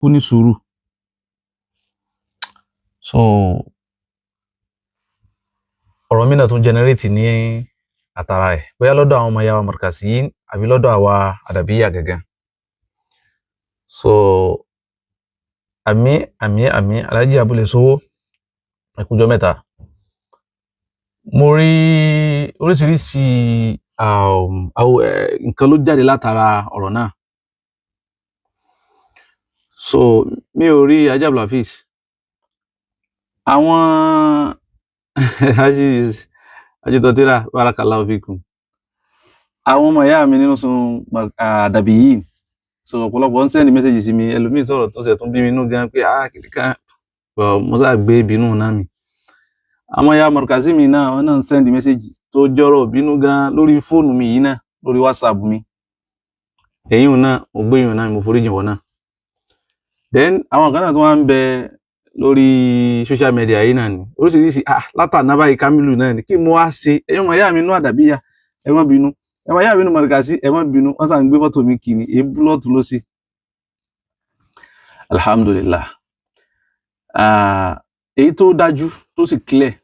Kó ní sùúrù. So ọ̀rọ̀ mi náà tún generate ní àtàrà rẹ̀, bóyá lọ́dọ̀ àwọn ọmọ yàrá Markaziyin àbí lọ́dọ̀ àwa Adabiyya gangan. So àmì àmì àmì Alhaji Abúlé Sowó, ẹkújọ mẹ́ta. Mo rí oríṣiríṣi nǹkan ló jáde látara ọ̀rọ̀ náà. So mi ò rí Alhaji Abdulhafiz, àwọn ajitọtira, barakallahu fikum, àwọn ọmọ ìyá mi nínú sun Adabiyin. So ọ̀pọ̀lọpọ̀ ń send message sí mi, ẹlòmíín sọ̀rọ̀ tó ṣẹ̀ tún bí mi inú gan pé ah kìnìkan, mo sáà gbé ìbínú náà mi. Àwọn ìyá Markazi mi náà, wọn náà ń send message tó jọrọ bínú gan lórí fóònù mi yìí náà, lórí WhatsApp mi. Èyí náà mo gbé yìí náà, mo foríjì wọn náà. Then àwọn kan náà tó wá ń bẹ lórí social media yìí náà ni oríṣiríṣi látàná báyìí. Kamilu náà ni kí mo wá ṣe? Ẹ̀yin ọmọ ìyá mi nú Àdàbíyà, ẹ má bínú. Ẹ ọmọ ìyá mi nú Markazi, ẹ má bínú. Wọ́n sàn gbé fọ́tò mi kì ní èébú lọ́tún lọ́sì. Alhamdulillah, èyí tó dájú tó sì clear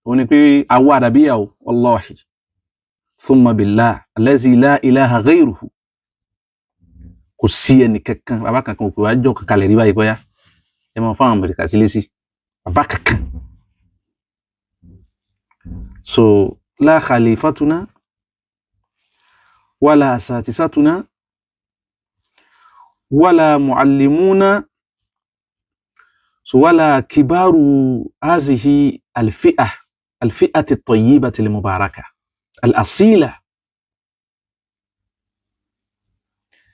òun ni pé àwa Àdàbíyà o, wallahi thumma billah allazi la ilaha ghayruhu, kò sí ẹnì kankan, bàbá kankan òpè wájọ kankan lè rí báyìí bóyá ẹ máa fáwọn Amẹríkà sílé sí bàbá kankan. So la khalifatuna wala asatisatuna wala muallimuna, so wala kibaru hazihi alfi'a alfi'ati at-tayyibati al-mubaraka al-asila.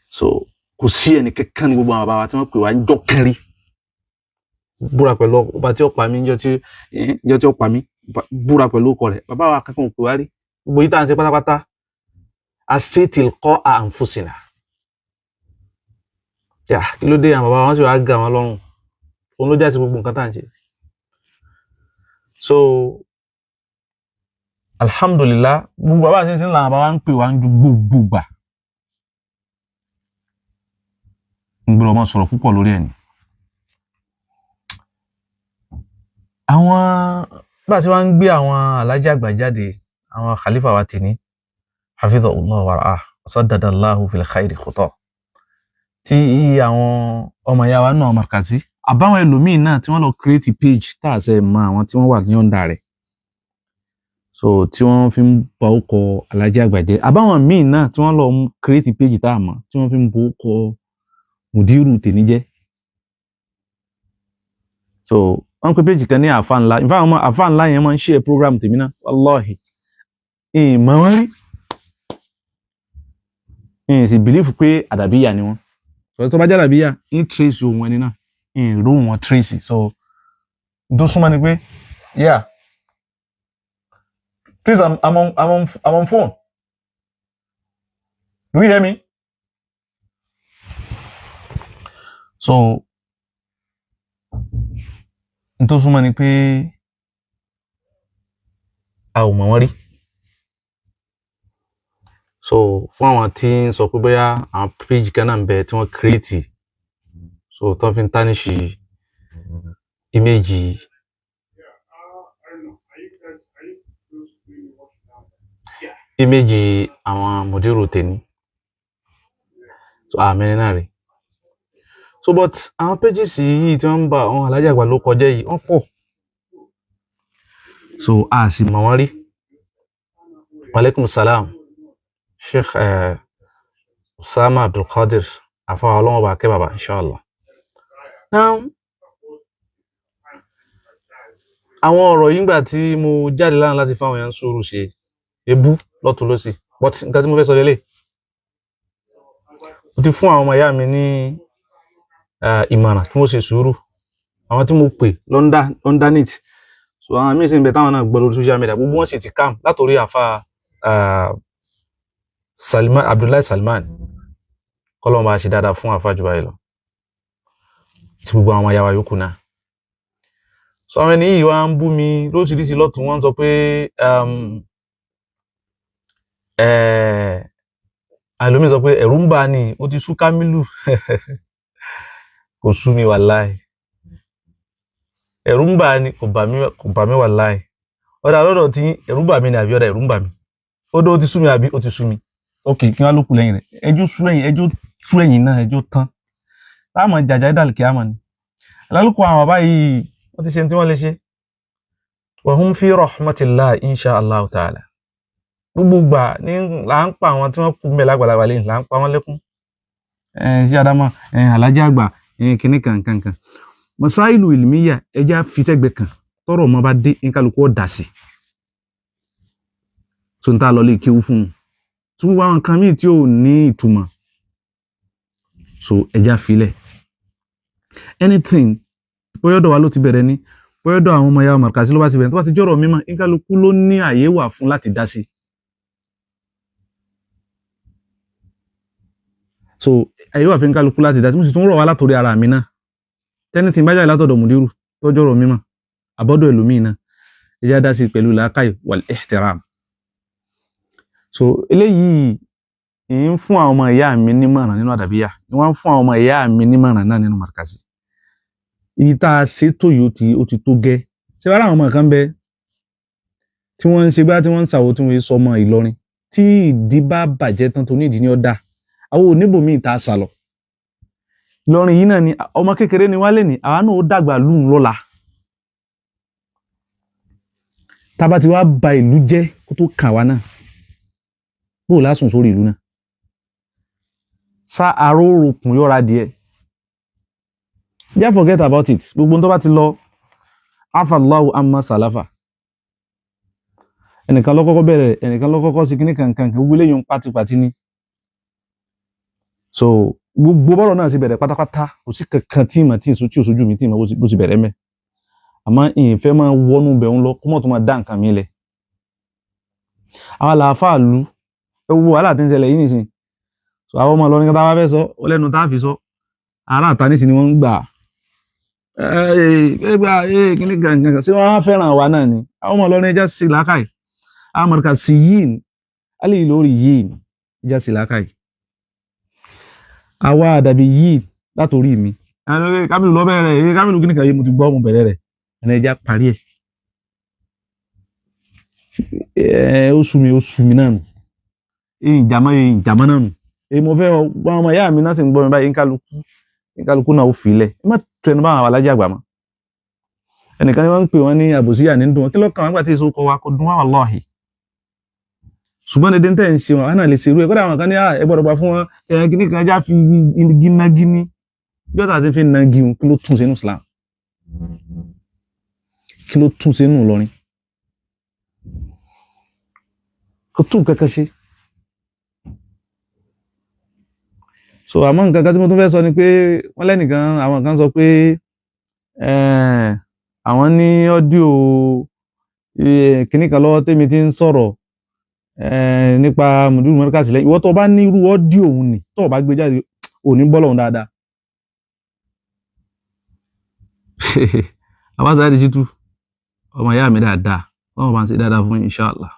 So kò sí ẹnì kankan ní gbogbo àwọn bàbá wa tí wọ́n pè wá jọ kẹrí búra pẹ̀lú ọba tí ó pa mí níjọ́ tí ó pa mí, búra pẹ̀lú ọkọ rẹ̀, bàbá wa kankan ò pè wá rí. Gbogbo yìí tá à ń ṣe pátápátá asetilkọ́ àǹfọ̀sìnà. Yà kí ló dé àwọn bàbá wọn sì wá ga wọn lọ́rùn, òun ló já sí gbogbo nǹkan tá à ń ṣe. So alhamdulillah, gbogbo bàbá àti ìsìn làwọn bàbá wa ń pè wá ń ju gbogbo gbà. N gbọ́dọ̀ máa sọ̀rọ̀ púpọ̀ lórí ẹ̀ ni. Àwọn bá a ti wá ń gbé àwọn alájà àgbà jáde, àwọn khalifa wa tìní, hafidhahullah wa ra'ah, saddadallahu fil khairi khuta, tí àwọn ọmọ ìyá wa náà Markazi àbáwọn ẹlòmíín náà tí wọ́n lọ create page tá a ṣe mọ àwọn tí wọ́n wà ní ọ̀ndà rẹ̀, so tí wọ́n fi ń ba ọkọ̀ alájà àgbà jẹ́, àbáwọn míín náà tí wọ́n lọ create page tá a mọ̀ tí wọ́n fi ń bo ọkọ̀ mùdírù tèmi jẹ́. So wọ́n pe péjì kan ní àfa ńlá. In fact, àwọn àfa ńlá yẹn máa ń share program tèmi náà, wallahi ìmọ̀ wọn rí, ìyìn sì bìlífù pé Àdàbíyà ni wọ́n. Tó bá jẹ́ Àdàbíyà ń trace ohun ẹni náà, ìyìn ró wọn trace. So tó súnmọ́ ni pé yeah, please, I'm on phone, do you hear me? So n tó súnmọ́ ni pé a ò mọ̀ wọ́n rí. So fún àwọn tí ń sọ pé bóyá àwọn page kan náà ń bẹ tí wọ́n create, so tó fi ń tánìṣì image àwọn mùdírù tèmi, so àmì ẹni náà rí. So but àwọn pages yìí tí wọ́n ń ba àwọn alájà àgbà ló kọjá yìí, wọ́n pọ̀, so a sì mọ̀ wọ́n rí. Aleykum salam Sheikh Usama Abdulkadir afa, ọlọ́wọ́n bá kẹ́ bàbá inshallah. Now àwọn ọ̀rọ̀ yìí, ńgbà tí mo jáde lánàá láti fáwọn èèyàn sùúrù ṣe ebú lọ́tún lọ́sì, but nǹkan tí mo fẹ́ sọ lélẹ̀, mo ti fún àwọn ọmọ ìyá mi ní ìmọ̀ràn kí wọ́n ṣe sùúrù. Àwọn tí mo pè londonit, so àwọn míín sì ń bẹ táwọn náà gbọ́ lórí social media, gbogbo wọn sì ti calm látòrí àfa Salman Abdullahi Salman, kọ́lọ́n bá ṣe dáadáa fún àfa jù báyìí lọ, tí gbogbo àwọn ayáwa yòókù náà. So àwọn ẹni yìí wá ń bú mi lóríṣiríṣi lọ́tún, wọ́n ń sọ pé àìlómi sọ pé ẹ̀rù ń bà ní, ó ti sú Kamilu. Kò sú mi wàláì. Ẹ̀rù ń bà ni, kò bà mí wàláì. Ọ̀dà lọ́dọ̀ tí ẹ̀rù ń bà mí ni àbí ọ̀dà ẹ̀rù ń bà mí. Ó ti sú mi àbí ó ti sú mi. Ok, kí wọ́n ló kù lẹ́yìn rẹ̀. Ẹjọ́ sú ẹ̀yìn, ẹjọ́ tú ẹ̀yìn náà, ẹjọ́ tán. Táàmù jàjà ìdàlù kí á mọ̀ ni. Alálùkù àwọn bàbá yìí, wọ́n ti ṣe tí wọ́n lè ṣe. Wa hum fi rahmatillah insha Allah ta'ala. Gbogbo ìgbà ní là ń pa àwọn tí wọ́n kú mẹ́ lágbàlagbà lẹ́yìn, là ń pa wọ́n lẹ́kún. Ṣé Adama, Alhaji àgbà, kinní kan kan kan. Masailu ilmiya, ẹja fi sẹ́gbẹ̀ kan, tọ́rọ̀ ọmọ bá dé, nkálukú ọ̀dà sí. Tó ń tá lọ lè kéwú fún un. Tó ń wá àwọn nǹkan míì tí ò ní ìtumọ̀. So ẹja filẹ̀. Anything, bóyá ọ̀dọ̀ wa ló ti bẹ̀rẹ̀ ni, bóyá ọ̀dọ̀ àwọn ọmọ ìyá Markazi ló bá ti bẹ̀rẹ̀, tó bá ti jọ̀rọ̀ mímọ́, nkálukú ló ní àyè wà fún láti dá sí. So àyè wà fún nkálukú láti dá sí, mo sì tún rọ̀ wá látòrí ara mi náà. Tẹ́ni tí ń bá jáde látọ̀dọ̀ mùdírù tó jọ̀rọ̀ mímọ́, àbọ̀dọ̀ ẹlòmíì náà, ẹja dá sí pẹ̀lú làákàyè wal ihtiram. So eléyìí ń fún àwọn ọmọ ìyá mi nímọ̀ràn nínú àdàbíyà, wọ́n ń fún àwọn ọmọ ìyá mi nímọ̀ràn náà nínú Markazi. Ibi tá a ṣètò yìí ó ti tó gẹ́. Ṣé wàá ráwọn ọmọ kan bẹ tí wọ́n ń ṣe bá tí wọ́n ń ṣàwò tí wọ́n sọ ọmọ Ìlọrin tí ìdí bá bàjẹ́ tán tó ní ìdí ní ọ̀dà, àwọn oníbòmíì tá a sà lọ. Ìlọrin yìí náà ni ọmọ kékeré ni wálé ní, àwa náà ó dàgbà lùn lọ́la. Tá a bá ti wá ba ìlú jẹ́ kó tó kàn wá náà, bó o lásùn sórí ìlú náà. Sá aróorokùn yọra díẹ̀. Just forget about it. Gbogbo tó bá ti lọ, afallahu amma salafa. Ẹnìkan ló kọ́kọ́ bẹ̀rẹ̀, ẹnìkan ló kọ́kọ́ sí kíní kankan, gbogbo eléyìí ń pátipàti ni. So gbogbo bọ́rọ̀ náà ti bẹ̀rẹ̀ pátápátá, kò sí kankan tí ìmọ̀ tí ìṣó tí òṣojú mi tí ìmọ̀ bó ti bẹ̀rẹ̀ mẹ́. Àmọ́ ìfẹ́ máa wọnú bẹ̀ ń lọ, kó mọ̀ tó máa dá nǹkan mi lẹ̀. Àwa làáfàá lu, ẹ wo wàhálà tí ń ṣẹlẹ̀ yìí nìsín. So àwọn ọmọ Ìlọrin kan tá a bá fẹ́ sọ, ó lẹ́nu tá a fi sọ. Ará àta nísìn ni wọ́n ń gbà. Kíní gangan ṣé wọ́n á fẹ́ràn wa náà ni. Àwọn ọmọ Ìlọrin ẹja sí làákàyè. Àwọn Markazi yìí, alẹ́ Ìlọrin yìí, ẹja sí làákàyè. Àwa àdàbí yìí látòrí mi. Kámìlú lọ bẹ̀rẹ̀ rẹ̀, Kámìlú kíní kan yìí mo ti gbọ́ mo bẹ̀rẹ̀ rẹ̀. Ẹni ẹja parí ẹ̀. Ó sú mi náà nù. Ìjàmọ́ náà nù. Èyí mo fẹ́ wọ́n ọmọ ìyá mi náà sì ń gbọ́ mi báyìí, nkálukú náà ó fi ilẹ̀. Ẹ má tẹnu bá àwọn alájà àgbà mọ́. Ẹnìkan ni wọ́n ń pè wọ́n ní àbòsíyà ní dùn wọn. Kí ló kàn wọ́n gbà tí èso kọ wa kò dùn wá wàláhì. Ṣùgbọ́n dédé tẹ̀ ń ṣe wọn, àwọn náà lè ṣerú ẹ̀. Kódà àwọn kan ní ẹ gbọ́dọ̀ gbà fún wọn, kíní kan já fi gínágíní. Bí ọ̀tá ti fi nagi wọn, kí ló tún sínú Islam? Kí ló tún sínú Ìlọrin? Kò tún kankan ṣe. So àmọ́ nǹkan kan tí mo tún fẹ́ sọ ni pé wọ́n lẹ́nìkan àwọn kan sọ pé àwọn ní ọ́díò kìnnì kan lọ́wọ́ tèmi ti ń sọ̀rọ̀ nípa mùdúrù Markazi lẹ́yìn. Ìwọ tó bá ní irú ọ́díò òun ni tó bá gbé jáde ò ní bọ́lọ̀ òun dáadáa. Àbá Saheed Shittu ọmọ ìyá mi dáadáa, wọ́n máa ń ṣe dáadáa fún inshallah.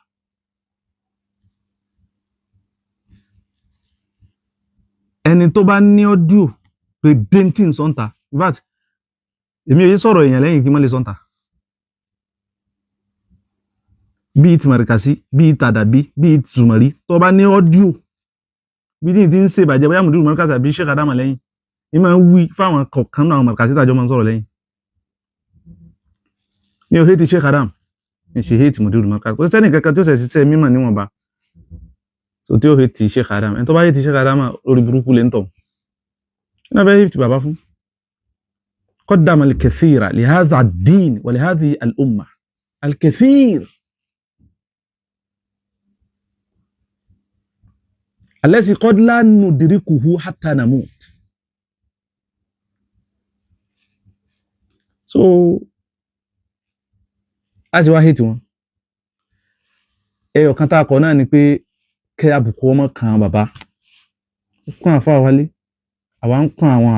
Ẹni tó bá ní ọ́díò pé dentin sọ́ńtà, in fact èmi ò yé sọ̀rọ̀ èèyàn lẹ́yìn kí n má lè sọ́ńtà. Bíi ti Markazi, bíi tàdàbí, bíi Zùmọ̀rí, tó bá ní ọ́díò bí tí ń ṣe ìbàjẹ́ bóyá mùdúrù Markazi àbí Sheikh Adama lẹ́yìn, ní máa ń wí fáwọn kọ̀ọ̀kan náà Markazi tàjọ máa ń sọ̀rọ̀ lẹ́yìn. Mi ò hate Sheikh Adam, mi ṣe hate mùdúrù Markazi, kò sẹ́ni kankan tí ó ṣẹ̀ ṣiṣẹ́ mímọ̀ níwọ̀nba. So tí ó hate Sheikh Adam, ẹni tó bá hate Sheikh Adam lórí burúkú lè ń tọ̀. Kí ni a fẹ́ hate bàbá fún? Qaddama al-kathira li hadha ad-din wa li hadhihi al-umma. Al-kathir. Allazi qad la nudrikuhu hatta namut. So a sì wá hate wọn. Ẹyọ kan tá a kọ náà ni pé kẹ́ àbùkù ọmọ kan bàbá kún àfa wálé, àwa ń kún àwọn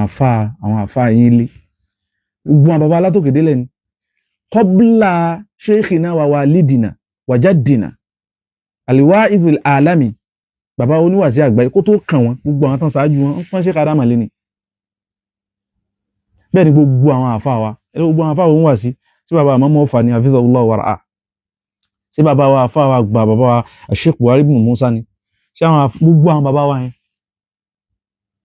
àfa yín lé, gbogbo àwọn bàbá alátòkè délẹ̀ ni qabla sheikhina wa walidina wa jaddina al-wa'idhul alami, bàbá oníwàsí àgbáyé kó tó kàn wọ́n, gbogbo àwọn tán ṣáájú wọn ń pọ́n Sheikh Adama lé ni. Bẹ́ẹ̀ ni gbogbo àwọn àfa wa, ẹni gbogbo àwọn àfa wa ń wà sí sí bàbá àmọ́ mọ́fà ni, hafizahullah wàrà, sí bàbá wa àfa wa gbà, bàbá wa Sheikh Buhari ibn Musa ni, ṣé àwọn gbogbo àwọn bàbá wa yẹn.